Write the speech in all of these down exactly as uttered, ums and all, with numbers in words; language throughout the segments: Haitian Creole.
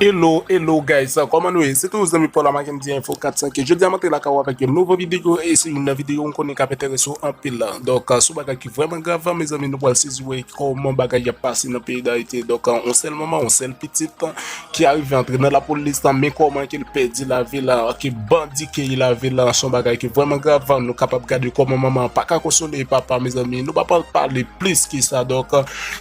Hello, hello guys, kòman nou ye? Se toujou zanmi pa w la Mackendy Info kat san kenz. Jodi a m antre lakay ou avèk yon nouvo videyo, e se youn nan videyo m konnen k ap enterese w anpil. Donk, sou bagay ki vrèman grav, mezanmi, nou pral sezi wè kòman bagay ap pase nan peyi Dayiti. Donk, yon sèl manman, yon sèl pitit ki arive antre nan lapolis, men kòman ke l pèdi lavi l, ke bandi keyi lavi l, se yon bagay ki vrèman grav. Nou kapab gade kòman manman an pa ka konsole papa, mezanmi. Nou pa pral pale plis ke sa. Donk,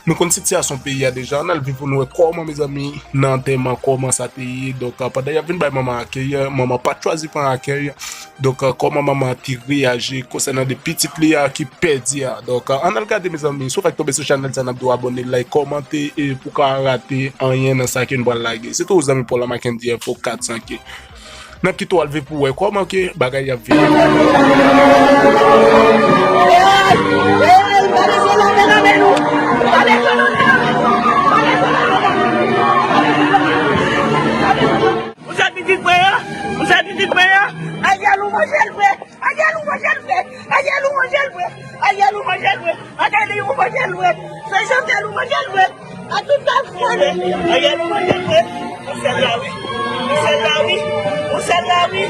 nou konn sitiyasyon peyi a deja. Ann al viv pou nou wè kòman, mezanmi, nan antèman, kòman sa te ye. Donk, pandan y ap vin bay manman akèy, manman pa t chwazi pran akèy. Donk, kòman manman an te reyaji konsènan de pitit li a ki pèdi a. Donk, ann al gade, mezanmi, si w fèk tonbe sou chanèl sa, n ap di w abòne, like, kòmante, e pou w ka rate anyen nan sa ke n pral lage. Se toujou zanmi pa w la Mackendy Info kat san kenz. N ap kite w al viv pou w wè kòman ke bagay ap vini. Ou se pitit mwen an? Ou se pitit mwen an? Ariel, ou manje l vre! Ariel, ou manje l vre! Ariel, ou manje l vre! Ariel, ou manje l vre! Ariel, ou manje l vre! Se Jovenel, ou manje l vre! A tout la foli! Ariel, ou manje l vre! Ou sèl la wi! Ou sèl la wi! Ou sèl la wi!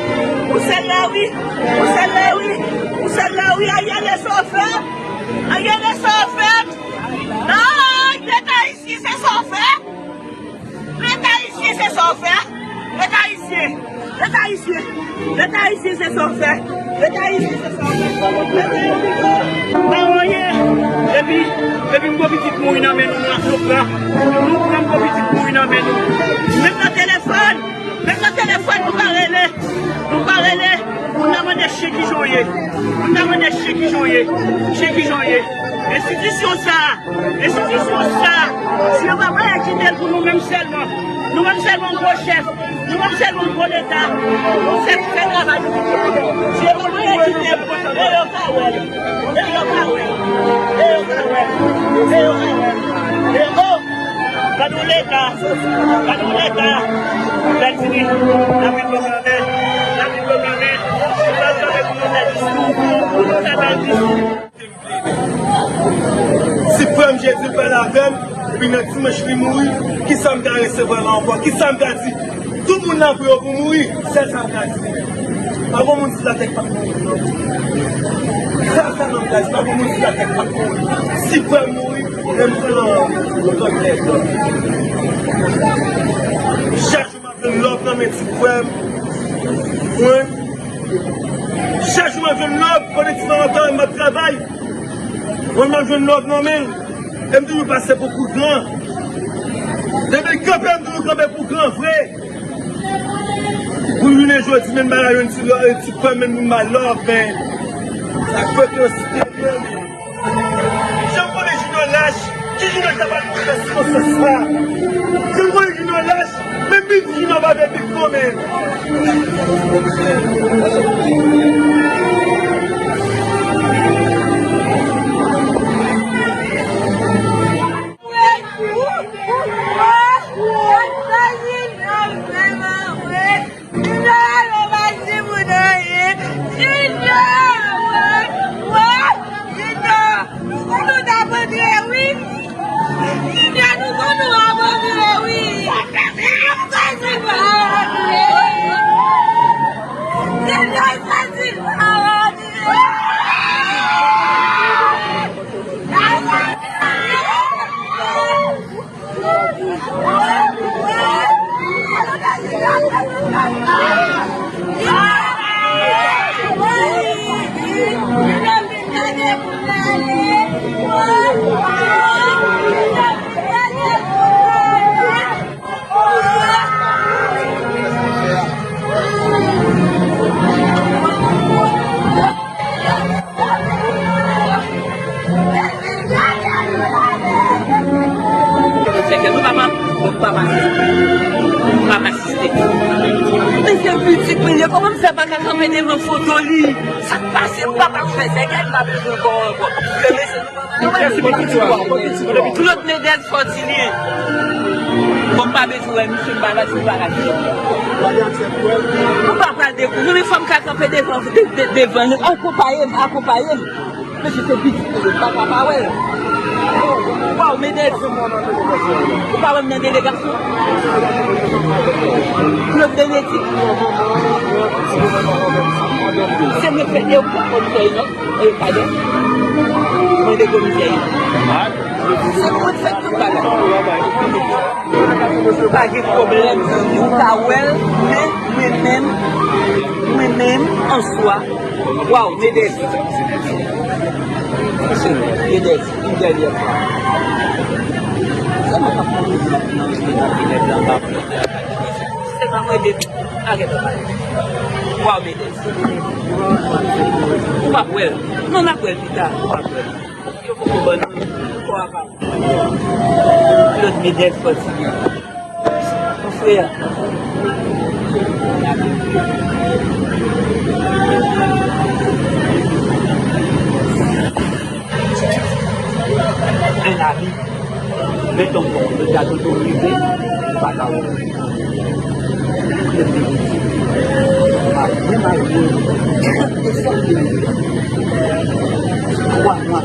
Ou sèl la wi! Ou sèl la wi! Ou sèl la wi! Ariel, e sa w fè? Ariel, e sa w fè? Non! Leta isi, se sa w fè? Leta ayisyen se sa w fè a? Leta ayisyen, Leta ayisyen, Leta ayisyen se sa w fè? Leta ayisyen se sa w fè? Leta ayisyen. Pa anyen. Epi, epi m gwo pitit mouri nan men nou, nou, nou pran, nou pran m gwo pitit mouri nan men nou. Menm nan telefòn, menm nan telefòn nou pa rele, nou pa rele. Moun nan mande chen kijan w ye. Moun nan mande chen kijan w ye. Chen kijan w ye. Enstitisyon sa a, enstitisyon sa a, si yo pa voye kite l pou nou menm sèlman, nou menm sèlman gwo chèf, nou menm sèlman gwo Leta, nou sèl fè travay nou. Si yo pa voye kite l, e yo ka wè l, e yo ka wè l, e yo ka wè l, e yo ka wè l, e o! Gad yon Leta, gad yon Leta. Lè l fini, l ap vin pwoklame, l ap vin pwoklame, li pral kanpe pou nou fè diskou, pou nou fè bèl diskou. Si frè m Jezi pale avè m, epi nan dimanch li mouri, kisa m ka resevwa la ankò? Kisa m ka di? Tout moun nan pre yo pou mouri, sèl sa m ka di. Pa gon moun sou latè k p ap mouri, non. Sa sèlman m ka di, pa gon moun sou latè k p ap mouri. Si frè m mouri, lè m pran nan kòd lè. Chak jou m ap jwenn love nan men ti frè m. Mwen, chak jou m ap jwenn love, konnen ti manman pa m ap travay. Mwen, m ap jwenn love nan men l. E m toujou pase pou kou gran. Depi l kanpe, m toujou kanpe pou gran vre. Pou jounen jodi, menm bagay yon ti love, ti frè m, menm nou mal love, men sa fè ke yon site. Jan m konnen Junior lach, ki Junior ta pral fè sirkonstans sa? Jan m konnen Junior lach, menm pitit Junior pa vle pitit non, men. Junior, nou konn ou t abandone, wi. Junior, nou konn ou abandone, wi. Junior, Fè kè nou pa, pa, pa, pa, pa asiste. Men se pitit mwen ye, kòman m fè pa ka kanpe devan foto li? Sa k pase? M pa ka fè, se kè m pa bezwen kò ankò. Kè mesye nou pa. Mèsi bokou, Claude Medel, Fortuné. Bon, m pa bezwen wè misye, m pa la, m pa la. M pa pral dekouvri, men fò m ka kanpe devan, de, de, devan li. Akonpaye m, akonpaye m. Mesye, se pitit li, papa pa wè l. Waw, Medès. Ou pa wè m nan delegasyon? Claude Bénédicte. Se mwen k fè, e ou k fè komisè Inòk, e Kadè. Mwen de komisè Inòk. Se mwen k fè tout bagay. Pa gen pwoblèm, ou ka wè l, men mwen menm, mwen menm, an swa, waw, Medès. Medès, yon dènyè fwa. Sa mwen k ap pran plezi la nan respekte nèg la anba. Se pa mwen de, arèt anba. Waw, Medès. Ou p ap wè l. Non, n ap wè l pita. Ou p ap wè l. Yo poko ban nou kò a pa. Claude Medès fatige. Mon frè. Un ami. Mettons bon, le gars d'autorité, pa ka wè. Mwen marye. Twa mwa.